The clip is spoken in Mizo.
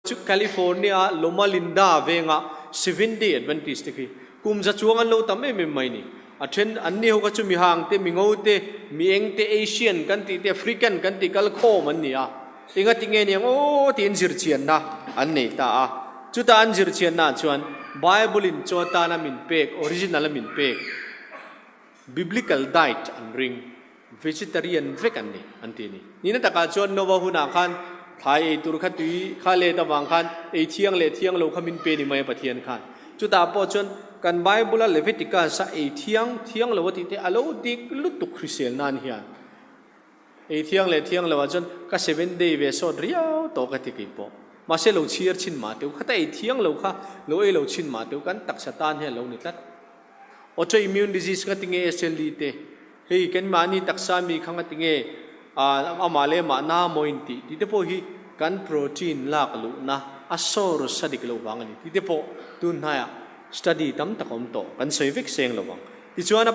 Chu California Loma Linda venga Seventh Day Adventist te khi kum za chuang an lo tam em em mai ni. A then an ni ho kha chu mi hang te, mi ngo te, mi eng te, Asian kan tih te, African kan tih kal khawm an ni a. Enga ti nge niang aw tiin zirchianna an nei ta a. Chuta an zirchianna ah chuan Bible in chaw atana min pek, original a min pek, Biblical diet an ring, vegetarian vek an ni an ti a ni. Nihna takah chuan Nova hunah khan thlai ei tur kha tui kha let avang khan ei thiang leh thiang lo kha min pe ni mai a Pathian khan. Chutah pawh chuan kan Bible a Leviticus a ei thiang thiang lo a tih te a lo dik lutuk hrisel nan hian. Ei thiang leh thiang lo ah chuan ka seven day ve sawt riau tawh ka ti kei pawh. Mahse lo chhiar chhin mah teu khata ei thiang lo kha lo ei lo chhin mah teu kan taksa tan hian lo ni tlat. Autoimmune disease nga tinge SLE te hei kan mahni taksa mi kha nga tinge amah leh amah na maw in tih tih te pawh hi kan protein lak luhna a source a dik loh vang a ni tih te pawh tun hnaiah study tam tak a awm tawh kan sawi vek seng lo vang. Tichuan a.